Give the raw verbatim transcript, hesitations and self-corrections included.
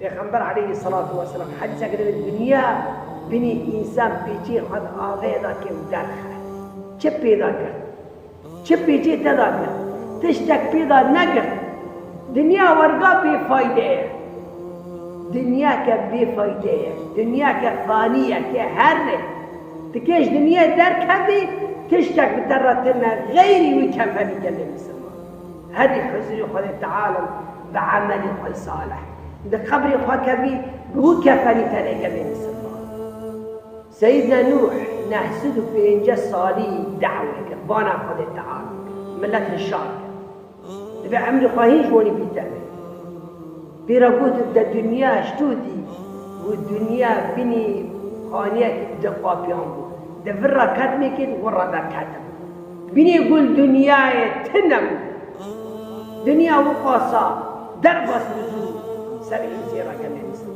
Pêxember aleyhisselatu vesselam hedîsek dibê, dinya binî însan pêçê xwe di avê de kê û derxe. Çi pêda girt? Çi pêçê te da girt? Tiştek pêda negirt. Dinya werga bêfayde ye. Dinyake bêfayde ye. Dinyake fanî ye ke here. Tu kê ji dinyayê derkevî, tiştek bi te re tune xeyrî wî kefenî gelê misilman. Herî huzurê Xwedê Teala bi emelê xwe salih. Di qebrê xwe kevî, bi wî kefenî tenê gelê misilman. Seyîdna Nûh neh sed û pêncî salî dawê kir, bana Xwedê Teala kir. Milet hişar kir. Dibe emrê xwe hîn ji wanî bî tevî. Pê re got, de dinya ji tu dî, got, dinya binî xaniyek di qapiyan bû. Di vir re ketmê kê, di wir re derketim. Binê gul dinyayê tune bû. Dinya wiqasa derbas bi zû ser însê re gelê misilman.